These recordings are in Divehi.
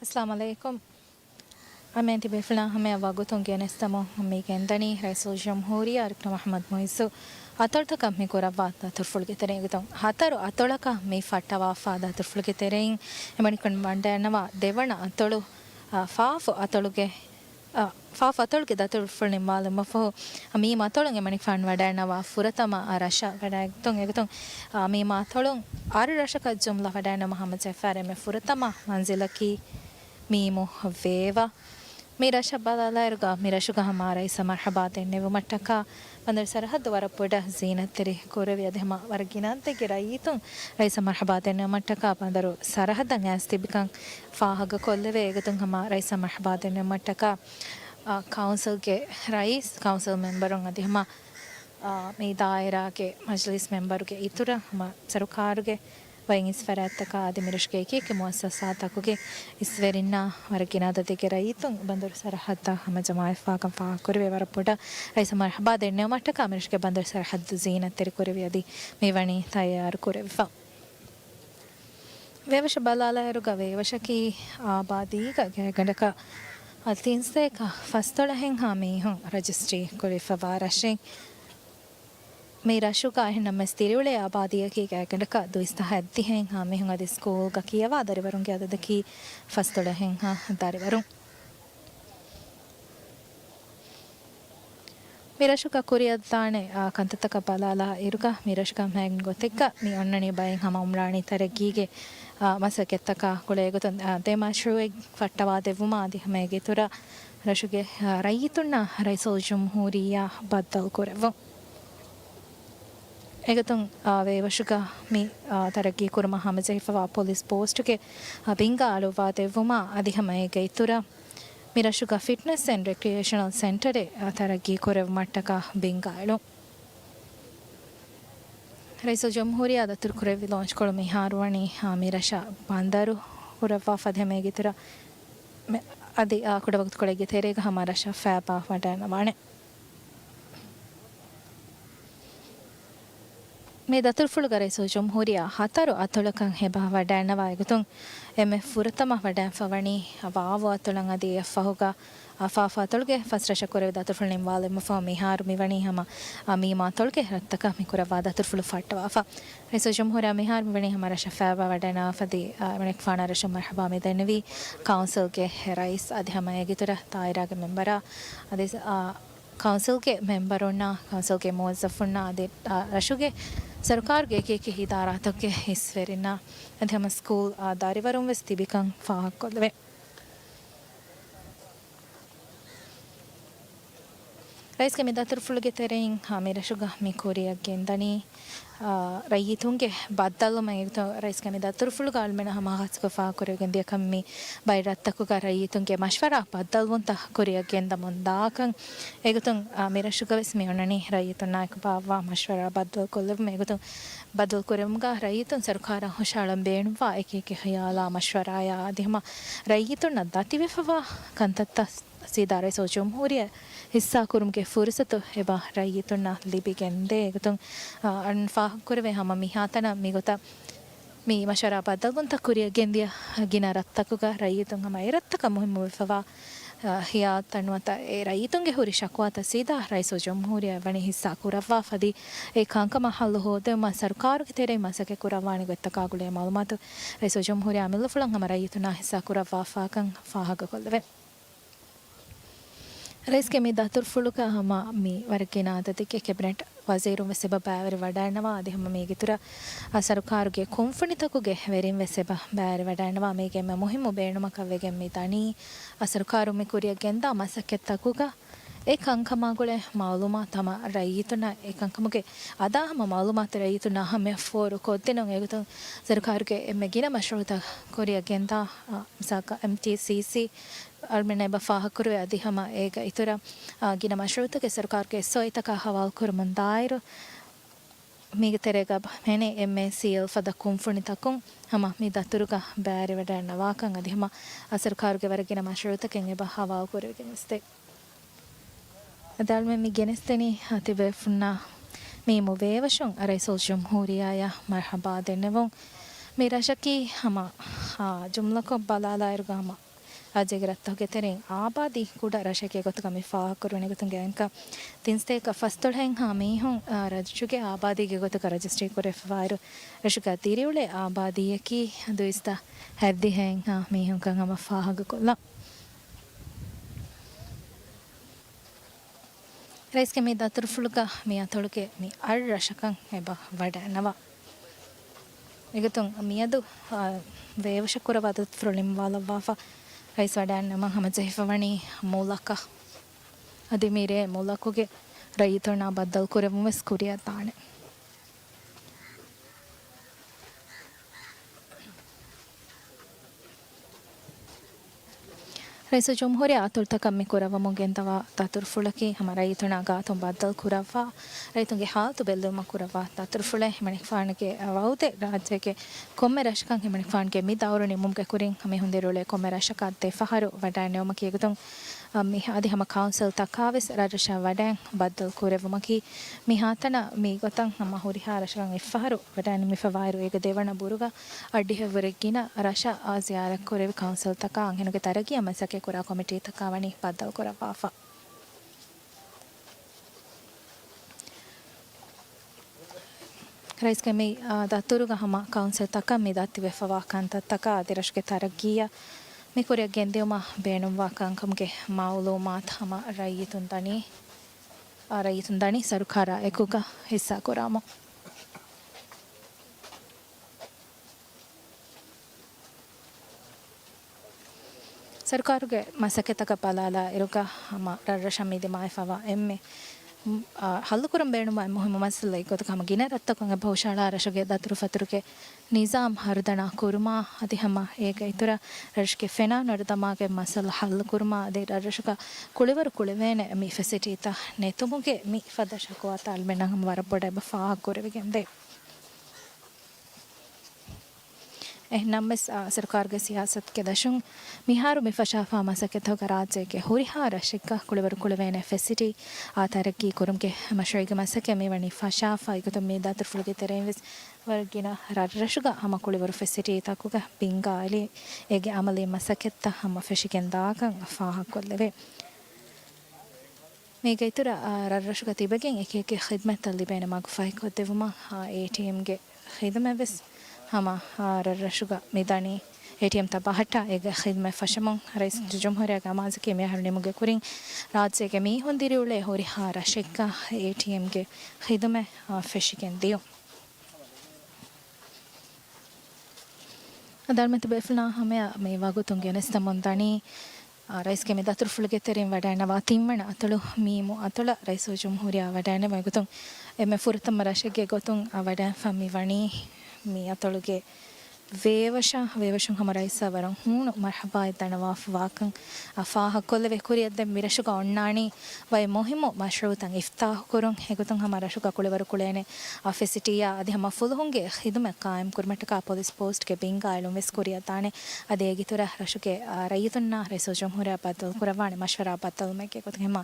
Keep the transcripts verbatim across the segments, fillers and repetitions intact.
އައްސަލާމު ޢަލައިކުމް. އަމެން ތިބޭފުޅާ ހަމަޔަށް ވަގުތުން ގެނެސްދަމުން މި ގެންދަނީ ރައީސުލްޖުމްހޫރިއްޔާ ޑޮކްޓަރ މުޙައްމަދު މުޢިއްޒު އަތޮޅުތަކަށް މި ކުރައްވާ ދަތުރުފުޅުގެ ތެރެއިން. އެގޮތުން ހަތަރު އަތޮޅަކަށް މި ފައްޓަވާފާ ދަތުރުފުޅުގެ ތެރެއިން އެމަނިކުން ވަޑައިގަންނަވާ ދެވަނަ އަތޮޅު، އާ، ފާފު އަތޮޅުގެ، އާ، ފާފު އަތޮޅުގެ ދަތުރުފުޅު ނިންމާލުމަށްފަހު، މީ މަތޮޅުން އެމަނިކުފާނު ވަޑައިގަންނަވާ ފުރަތަމަ ރަށަށް ވަޑައިގަތުން. އެގޮތުން، އާ، މީ މަތޮޅުން އަށް ރަށަކަށް ޖުމްލަ ވަޑައިގަންނަވާ ހަމަޖެހިފައި އެންމެ ފުރަތަމަ މަންޒިލަކީ މީމު ވޭވަ. މި ރަށަށް ބަލާލާއިރުގަ، މި ރަށުގަ ހަމަ ރައީސަށް މަރްޙަބާ ދެންނެވުމަށްޓަކާ ބަނދަރު ސަރަހައްދު ވަރަށް ބޮޑަށް ޒީނަތްތެރި ކުރެވި، އަދި ހަމަ ވަރަށް ގިނަ އަދަދެއްގެ ރައްޔިތުން ރައީސަށް މަރްޙަބާ ދެންނެވުމަށްޓަކާ ބަނދަރު ސަރަހައްދަށް އައިސް ތިބިކަން ފާހަގަކޮށްލެވޭ. އެގޮތުން ހަމަ ރައީސަށް މަރްޙަބާ ދެންނެވުމަށްޓަކާ، އާ، ކައުންސިލްގެ ރައީސް، ކައުންސިލް މެމްބަރުން އަދި ހަމަ، އާ، މި ދާއިރާގެ މަޖިލީސް މެމްބަރުގެ އިތުރަށް ހަމަ ސަރުކާރުގެ ވައިން އިސް ފަރާތްތަކާ އަދި މިރަށުގެ އެކިއެކި މުއައްސަސާތަކުގެ އިސްވެރިންނާ ވަރަށް ގިނަ އަދަދެއްގެ ރައްޔިތުން ބަނދަރު ސަރަހައްދަށް ހަމަޖަމާވެފާކަން ފާހަގަކުރެވޭ. ވަރަށް ބޮޑަށް ރައީސަށް މަރްޙަބާ ދެންނެވުމަށްޓަކާ މިރަށުގެ ބަނދަރު ސަރަހައްދު ޒީނަތްތެރިކުރެވި އަދި މިވަނީ ތައްޔާރު ކުރެވިފަ. ވޭވަށަށް ބަލާލާއިރުގަ ވޭވަށަކީ އާބާދީގަ ގާތްގަނޑަކަށް ތިން ސަތޭކަ ފަސްދޮޅަހެއްހާ މީހުން ރަޖިސްޓްރީ ކުރެވިފަވާ ރަށެއް. މި ރަށުގަ އެހެންނަމަވެސް ދިރިއުޅޭ އާބާދީއަކީ ގާތްގަނޑަކަށް ދުއިސައްތަ ހަތްދިހައެއްހާ މީހުން އަދި ސްކޫލްގަ ކިޔަވާ ދަރިވަރުންގެ އަދަދަކީ ފަސްދޮޅަހެއްހާ ދަރިވަރުން. މި ރަށުގަ ކުރިއަށްދާނެ، އާ، ކަންތައްތަކަށް ބަލާލާ އިރުގަ މި ރަށުގަ މައިގަނޑު ގޮތެއްގަ މި އޮންނަނީ ބައެއް ހަމަ އުމްރާނީ ތަރައްގީގެ، އާ، މަސައްކަތްތަކާ ގުޅޭ. އެގޮތުން، އާ، ދެ މަޝްރޫއެއް ފައްޓަވާ ދެއްވުމާ އަދި ހަމަ އޭގެ އިތުރަށް ރަށުގެ، އާ، ރައްޔިތުންނަށް ރައީސުލްޖުމްހޫރިއްޔާ ބައްދަލު ކުރެއްވުން. އެގޮތުން، އާ، ވޭވަށުގަ މި، އާ، ތަރައްގީ ކުރުމަށް ހަމަޖެހިފަވާ ޕޮލިސް ޕޯސްޓުގެ، އާ، ބިންގާ އަޅުއްވާ ދެއްވުމާ އަދި ހަމަ އޭގެ އިތުރަށް މި ރަށުގަ ފިޓްނެސް އެންޑް ރެކްރިއޭޝަނަލް ސެންޓަރެއް، އާ، ތަރައްގީ ކުރެއްވުމަށްޓަކާ ބިންގާ އެޅުން. ރައީސުލްޖުމްހޫރިއްޔާ ދަތުރު ކުރެއްވި ލޯންޗްކޮޅު މިހާރު ވަނީ، އާ، މި ރަށަށް ބަނދަރު ކުރައްވާ ފަދަ ހަމަ އޭގެ އިތުރަށް މެ-، އަދި، އާ، ކުޑަ ވަގުތުކޮޅެއްގެ ތެރޭގަ ހަމަ ރަށަށް ފައިބާ ވަޑައިގަންނަވާނެ. މި ދަތުރުފުޅުގަ ރައީސުލްޖުމްހޫރިއްޔާ ހަތަރު އަތޮޅަކަށް އެބަ ވަޑައިގަންނަވާ އެގޮތުން އެންމެ ފުރަތަމަ ވަޑައިގެންފަވަނީ ވާވު އަތޮޅަށް އަދި އެއަށްފަހުގަ އާ، ފާފު އަތޮޅުގެ ފަސް ރަށަށް ކުރެވި ދަތުރުފުޅު ނިންމާލުމަށްފަހު މިހާރު މިވަނީ ހަމަ، އާ، މީމު އަތޮޅުގެ ރަށްތަކަށް މި ކުރައްވާ ދަތުރުފުޅު ފައްޓަވާފަ. ރައީސުލްޖުމްހޫރިއްޔާ މިހާރު މިވަނީ ހަމަ ރަށަށް ފައިބާ ވަޑައިގަންނަވާ ފަދަ، އާ، އެމަނިކުފާނަށް ރަށުން މަރްޙަބާ މި ދެންނެވީ ކައުންސިލްގެ ރައީސް އަދި ހަމަ އޭގެ އިތުރަށް ދާއިރާގެ މެމްބަރާ އަދި، އާ، ކައުންސިލްގެ މެމްބަރުންނާ، ކައުންސިލްގެ މުވައްޒަފުންނާ އަދި، އާ، ރަށުގެ ސަރުކާރުގެ އެކި އެކި އިދާރާތަކުގެ އިސްވެރިންނާ އަދި ހަމަ ސްކޫލް، އާ، ދަރިވަރުން ވެސް ތިބިކަން ފާހަގަކޮށްލެވޭ. ރައީސްގެ މި ދަތުރުފުޅުގެ ތެރެއިން، އާ، މި ރަށުގަ މި ކުރިއަށް ގެންދަނީ، އާ، ރައްޔިތުންގެ ބައްދަލުވުމަށް. އެގޮތުން ރައީސްގެ މި ދަތުރުފުޅުގަ އަޅުމެން ހަމަ ހާއްސަކޮށް ފާހަގަކުރެވިގެން ދިޔަ ކަމެއް މި ބައެއް ރަށްތަކުގަ ރައްޔިތުންގެ މަޝްވަރާ ބައްދަލުވުންތައް ކުރިއަށް ގެންދަމުން ދާކަން. އެގޮތުން، އާ، މި ރަށުގަ ވެސް މި އޮންނަނީ ރައްޔިތުންނާއެކު ބާއްވާ މަޝްވަރާ ބައްދަލުކޮށްލެވުމަށް. އެގޮތުން ބައްދަލުކުރެވުމުގަ ރައްޔިތުން ސަރުކާރަށް ހުށަހަޅަން ބޭނުންވާ އެކި އެކި ހިޔާލާ މަޝްވަރާޔާ އަދި ހަމަ ރައްޔިތުންނަށް ދަތިވެފަވާ ކަންތައްތައް ސީދާ ރައީސުލްޖުމްހޫރިއްޔާ ހިއްސާކުރުމުގެ ފުރުސަތު އެބަ ރައްޔިތުންނަށް ލިބިގެންދޭ. އެގޮތުން، އަ، އަން ފާހަގަކުރެވޭ ހަމަ މިހާތަނަށް މިގޮތަށް މި މަޝްވަރާ ބައްދަލުވުންތައް ކުރިއަށް ގެންދިޔަ ގިނަ ރަށްތަކުގަ ރައްޔިތުން ހަމަ އެ ރަށްތަކަށް މުހިއްމުވެފަވާ، އަ، ހިޔާލުތައް ނުވަތަ އެ ރައްޔިތުންގެ ހުރި ޝަކުވާތައް ސީދާ ރައީސުލްޖުމްހޫރިއްޔާ ވަނީ ހިއްސާ ކުރައްވާ ފަދަ އެ ކަންކަމަށް ހައްލު ހޯދެވުމަށް ސަރުކާރުގެ ތެރެއިން މަސައްކަތް ކުރައްވާނެ ގޮތްތަކާ ގުޅޭ މައުލޫމާތު ރައީސުލްޖުމްހޫރިއްޔާ އަމިއްލަފުޅަށް ހަމަ ރައްޔިތުންނާ ހިއްސާ ކުރައްވާފާކަން ފާހަގަކޮށްލެވޭ. ރައީސްގެ މި ދަތުރުފުޅުގަ ހަމަ މި ވަރަށް ގިނަ އަދަދެއްގެ ކެބިނެޓް ވަޒީރުން ވެސް އެބަ ބައިވެރިވަޑައިގަންނަވާ އަދި ހަމަ މީގެ އިތުރަށް އަ ސަރުކާރުގެ ކުންފުނިތަކުގެ ވެރިން ވެސް އެބަ ބައިވެރިވަޑައިގަންނަވާ. މީގެ އެންމެ މުހިއްމު ބޭނުމަކަށް ވެގެން މި ދަނީ އަ ސަރުކާރުން މި ކުރިއަށް ގެންދާ މަސައްކަތްތަކުގަ އެ ކަންކަމާ ގުޅޭ މައުލޫމާތު ހަމަ ރައްޔިތުންނަށް އެ ކަންކަމުގެ އަދާ ހަމަ މައުލޫމާތު ރައްޔިތުންނަށް އަހައްމިއްޔަތް ފޯރުކޮށްދިނުން. އެގޮތުން ސަރުކާރުގެ އެންމެ ގިނަ މަޝްރޫއުތައް ކުރިއަށް ގެންދާ، އަ، މިސާލަކަށް އެމްޓީސީސީ އަޅުމެންނަށް އެބަ ފާހަގަކުރެވޭ. އަދި ހަމަ އޭގަ އިތުރަށް، އަ، ގިނަ މަޝްރޫއުތަކެއް ސަރުކާރުގެ އެސްއޯއީތަކާ ހަވާލުކުރަމުން ދާއިރު، މީގެ ތެރޭގަ މެނޭ އެމްއޭސީއެލް ފަދަ ކުންފުނިތަކުން ހަމަ މި ދަތުރުގަ ބައިވެރިވަޑައިގަންނަވާކަން އަދި ހަމަ އަ ސަރުކާރުގެ ވަރަށް ގިނަ މަޝްރޫއުތަކެއް އެބަ ހަވާލުކުރެވިގެން ވެސްދޭ. އަދި އަޅުމެން މި ގެނެސްދެނީ ތިބޭފުންނަށް މީމު ވޭވަށުން ރައީސުލްޖުމްހޫރިއްޔާއަށް މަރްޙަބާ ދެންނެވުން. މި ރަށަކީ ހަމަ، އާ، ޖުމްލަކޮށް ބަލާލާއިރުގަ ހަމަ ރާއްޖޭގެ ރަށްތަކުގެ ތެރެއިން އާބާދީ ކުޑަ ރަށެކޭ ގޮތުގަ މި ފާހަގަކުރެވެނީ. ގޮތުން ގާތްގަނޑަކަށް ތިން ސަތޭކަ ފަސްދޮޅަހެއްހާ މީހުން، އާ، ރަށުގެ އާބާދީގެ ގޮތުގަ ރަޖިސްޓްރީ ކުރެވިފައިވާއިރު، ރަށުގަ ދިރިއުޅޭ އާބާދީއަކީ ދުއިސައްތަ ހަތްދިހައެއްހާ މީހުންކަން ހަމަ ފާހަގަކޮށްލަން. ރައީސްގެ މި ދަތުރުފުޅުގަ މި އަތޮޅުގެ މި އަށް ރަށަކަށް އެބަ ވަޑައިގަންނަވާ. އެގޮތުން މިއަދު، އާ، ބޭވަށަށް ކުރައްވާ ދަތުރުފުޅު ނިންމާލައްވާފަ. ރައީސް ވަޑައިގަންނަވަން ހަމަޖެހިފަވަނީ މުލަކަށް. އަދި މިރޭ މުލަކުގެ ރައްޔިތުންނާ ބައްދަލުކުރެއްވުން ވެސް ކުރިއަށްދާނެ. ރައީސުލްޖުމްހޫރިއްޔާ އަތޮޅުތަކަށް މި ކުރައްވަމުން ގެންދަވާ ދަތުރުފުޅަކީ ހަމަ ރައްޔިތުންނާ ގާތުން ބައްދަލު ކުރައްވާ، ރައްޔިތުންގެ ހާލަތު ބެއްލެވުމަށް ކުރައްވާ ދަތުރުފުޅެއް. ހިމަނިފާނުގެ ވައުދެއް ރާއްޖޭގެ ކޮންމެ ރަށަކަށް ހިމަނިފާނުގެ މި ދައުރު ނިމުމުގެ ކުރިން މި ހުންދިރިއުޅޭ ކޮންމެ ރަށަކަށް ދެ ފަހަރު ވަޑައިނެވުމަކީ ގޮތުން، އަ، މި އަދި ހަމަ ކައުންސިލްތަކާ ވެސް ރަށްރަށަށް ވަޑައިން ބައްދަލު ކުރެއްވުމަކީ މި ހާތަނަށް މި ގޮތަށް ހަމަ ހުރިހާ ރަށަކަށް އެއްފަހަރު ވަޑައިނުމިފައިވާއިރު، އޭގެ ދެވަނަ ބުރުގަ އަށްޑިހަވަރެއް ގިނަ ރަށަށް އާ ޒިޔާރަތްކުރެވި ކައުންސިލްތަކާ އަންހެނުންގެ ތަރައްގީއަށް މަސައްކަތްކުރާ ކޮމިޓީތަކާ ވަނީ ބައްދަލުކުރައްވާފަ. ރައީސްގެ މި، އާ، ދަތުރުގަ ހަމަ ކައުންސިލްތަކަށް މި ދަތިވެފަވާ ކަންތައްތަކާ އަދި ރަށުގެ ތަރައްގީއަށް މި ކުރިއަށް ގެންދިއުމަށް ބޭނުންވާ ކަންކަމުގެ މައުލޫމާތު ހަމަ ރައްޔިތުން ދަނީ، އާ، ރައްޔިތުން ދަނީ ސަރުކާރާ އެކުގަ ހިއްސާކުރާމު. ސަރުކާރުގެ މަސައްކަތްތަކަށް ބަލާލާ އިރުގަ ހަމަ ރަށްރަށަށް މި ދިމާވެފަވާ އެންމެ، އާ، ހައްލުކުރަން ބޭނުންވާ އެއް މުހިއްމު މައްސަލައެއް ގޮތުގަ ހަމަ ގިނަ ރަށްތަކުން އެބަ ހުށަހަޅާ ރަށުގެ ދަތުރުފަތުރުގެ ނިޒާމް ހަރުދަނާ ކުރުމާ އަދި ހަމަ އޭގެ އިތުރަށް ރަށުގެ ފެނާ ނުރަދަމާގެ މައްސަލަ ހައްލުކުރުމާ އަދި ރަށްރަށުގަ ކުޅިވަރު ކުޅެވޭނެ މި ފެސިލިޓީތައް ނެތުމުގެ މި ފަދަ ޝަކުވާތައް އަޅުމެންނަށް ހަމަ ވަރަށް ބޮޑަށް އެބަ ފާހަގަކުރެވިގެންދޭ. އެހެންނަމަވެސް، އާ، ސަރުކާރުގެ ސިޔާސަތުގެ ދަށުން މިހާރު މި ފަށާފާ މަސައްކަތްތަކުގަ ރާއްޖޭގެ ހުރިހާ ރަށެއްގަ ކުޅިވަރު ކުޅެވޭނެ ފެސިލިޓީ އާ ތަރައްގީ ކުރުމުގެ މަޝްރޫއުގެ މަސައްކަތް މިވަނީ ފަށާފަ. އެގޮތުން މި ދަތުރުފުޅުގެ ތެރެއިން ވެސް ވަރަށް ގިނަ ރަށްރަށުގަ ހަމަ ކުޅިވަރު ފެސިލިޓީތަކުގަ ބިންގާ އެޅި، އޭގެ އަމަލީ މަސައްކަތްތައް ހަމަ ފެށިގެން ދާކަން ފާހަގަކޮށްލެވޭ. މީގެ އިތުރަށް، އާ، ރަށްރަށުގަ ތިބެގެން އެކިއެކި ޚިދުމަތްތައް ލިބޭނެ މަގު ފަހިކޮށްދެއްވުމަށް، އާ، އޭޓީއެމްގެ ޚިދުމަތް ވެސް ހަމަ، އާ، ރަށްރަށުގަ މިދަނީ. އޭޓީއެމްތައް ބަހައްޓާ އޭގެ ޚިދުމަތް ފަށަމުން ރައީސުލްޖުމްހޫރިއްޔާގެ އަމާޒަކީ މިއަހަރު ނިމުމުގެ ކުރިން ރާއްޖޭގެ މީހުން ދިރިއުޅޭ ހުރިހާ ރަށެއްގަ އޭޓީއެމްގެ ޚިދުމަތް، އާ، ފެށިގެން ދިޔުން. އަދި އަޅުމެން ތިބޭފުޅުންނާ ހަމަޔަށް މި ވަގުތުން ގެނެސްދެމުން ދަނީ، އާ، ރައީސްގެ މި ދަތުރުފުޅުގެ ތެރެއިން ވަޑައިންނަވާ ތިންވަނަ އަތޮޅު މީމު އަތޮޅަށް ރައީސުލްޖުމްހޫރިއްޔާ ވަޑައިންނެވުން. އެގޮތުން އެންމެ ފުރަތަމަ ރަށެއްގެ ގޮތުން، އާ، ވަޑައިންފަ މި ވަނީ މި އަތޮޅުގެ ވޭވަށާ، ވޭވަށުން ހަމަ ރައީސަށް ވަރަށް ހޫނު މަރްޙަބާއެއް ދަންނަވާފަވާކަން، އާ، ފާހަގަކޮށްލެވޭ. ކުރިއަށްދެން މިރަށުގަ އޮންނާނީ ވައި މުހިއްމު މަޝްރޫއުތައް އިފްތާޙުކުރުން. އެގޮތުން ހަމަ ރަށުގަ ކުޅިވަރު ކުޅޭނެ، އާ، ފެސިލިޓީއާ އަދި ހަމަ ފުލުހުންގެ ޚިދުމަތް ޤާއިމްކުރުމަށްޓަކާ ޕޮލިސް ޕޯސްޓްގެ ބިންގާ އެޅުން ވެސް ކުރިއަށްދާނެ. އަދި އޭގެއިތުރަށް ރަށުގެ، އާ، ރައްޔިތުންނާ ރައީސުލްޖުމްހޫރިއްޔާ ބައްދަލުކުރައްވާނެ މަޝްވަރާ ބައްދަލުވުމެއްގެ ގޮތުން ހަމަ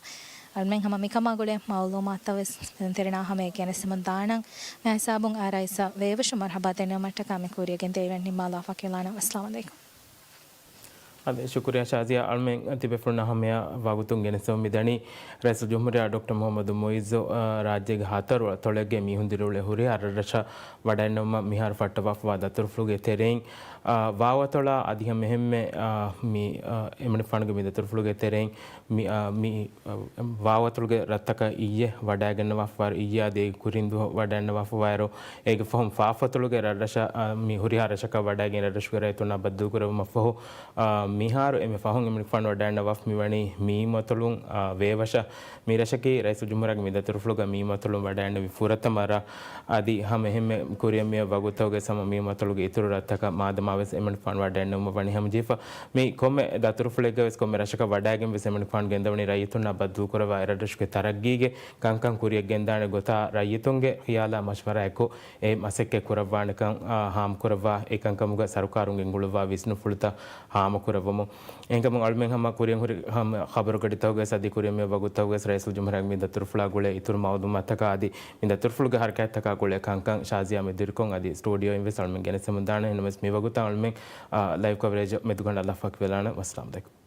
އަޅުމެން ހަމަ މިކަމާ ގުޅޭ މައުލޫމާތުތައް ވެސް ތެރެއިންނާ ހަމަޔަށް ގެނެސްދެމުން ދާނަން. މިހިސާބުން އާ ރައީސަށް ވޭވަށުން މަރްޙަބާ ދެންނެވުމަށްޓަކާ މި ކުރިއަށް ގެންދެވި ނިންމާލާފަ ކިޔާލާނަން. އައްސަލާމު ޢަލައިކުމް. އަދި ޝުކުރިއްޔާ ޝާޒިޔާ. އަޅުމެން ތިބޭފުޅުންނާ ހަމަޔަށް ވަގުތުން ގެނެސްދެމުން މިދަނީ ރައީސުލްޖުމްހޫރިއްޔާ ޑޮކްޓަރ މުޙައްމަދު މުޢިއްޒު، އާ، ރާއްޖޭގެ ހަތަރު އަތޮޅެއްގެ މީހުން ދިރިއުޅޭ ހުރިހާ ރަށްރަށަށް ވަޑައިންނެވުމަށް މިހާރު ފައްޓަވާފަވާ ދަތުރުފުޅުގެ ތެރެއިން، އާ، ވާވަތޮޅާ އަދި ހަމަ އެހެންމެ، އާ، މި، އާ، އެމަނިކުފާނުގެ މި ދަތުރުފުޅުގެ ތެރެއިން މި، އާ، މި، އާ، ވާވަތޮޅުގެ ރަށްތަކަށް އިއްޔެ ވަޑައިގަންނަވާފަވާއިރު، އިއްޔެ އަދި އޭގެ ކުރިން ދުވަހު ވަޑައިންނަވާފަވާއިރު، އޭގެ ފަހުން ފާފަތޮޅުގެ ރަށްރަށަށް، އާ، މި ހުރިހާ ރަށަކަށް ވަޑައިގެން ރަށްރަށުގެ ރައްޔިތުންނާ ބައްދަލުކުރެއްވުމަށްފަހު، އާ، މިހާރު އެންމެ ފަހުން އެމަނިކުފާނު ވަޑައިންނަވާފަ މިވަނީ މީމު އަތޮޅުން، އާ، ވޭވަށަށް. މި ރަށަކީ ރައީސުލްޖުމްހޫރިއްޔާގެ މި ދަތުރުފުޅުގަ މީމު އަތޮޅުން ވަޑައިންނެވި ފުރަތަމަ ރަށް. އަދި ހަމަ އެހެންމެ ކުރިއަށް މިއޮތް ވަގުތުގައި ވެސް ހަމަ މީމު އަތޮޅުގެ އިތުރު ރަށްތަކަށް މާދަމާ ވެސް އެމަނިކުފާނު ވަޑައިންނެވުމަށް ވަނީ ހަމަޖެހިފަ. މި ކޮންމެ ދަތުރުފުޅެއްގަ ވެސް ކޮންމެ ރަށަކަށް ވަޑައިގެން ވެސް އެމަނިކުފާނު ގެންދަވަނީ ރައްޔިތުންނާ ބައްދަލުކުރައްވާ އެރަށްރަށުގެ ތަރައްގީގެ ކަންކަން ކުރިއަށް ގެންދާނެ ގޮތާ ރައްޔިތުންގެ ޚިޔާލާ މަޝްވަރާއެކު އެ މަސައްކަތް ކުރައްވާނެކަން، އާ، ހާމަކުރައްވާ، އެކަންކަމުގަ ސަރުކާރުން ގެންގުޅުއްވާ ވިސްނުފުޅުތައް ހާމަކުރައްވާ. ވަމުން. އެހެންކަމުން އަޅުމެން ހަމަ ކުރިން ހުރި ހަމަ ޚަބަރުގަޑިތަކުގައި އަދި ކުރިން މި ވަގުތުތަކުގައި ރައީސުލްޖުމްހޫރިއްޔާގެ މި ދަތުރުފުޅާ ގުޅޭ އިތުރު މައުލޫމާތަކާ އަދި މި ދަތުރުފުޅުގެ ހަރަކާތްތަކާ ގުޅޭ ކަންކަން ޝާޒިޔާ މެދުވެރިކޮށް އަދި ސްޓޫޑިއޯއިން ވެސް އަޅުމެން ގެނެސްދެމުންދާނެ. އެހެންނަމަވެސް މި ވަގުތަށް އަޅުމެން، އާ، ލައިވް ކަވަރޭޖް މެދުގަނޑަށް ލަފާކި ވެލާނަން. ވައްސަލާމް އަލައިކުމް.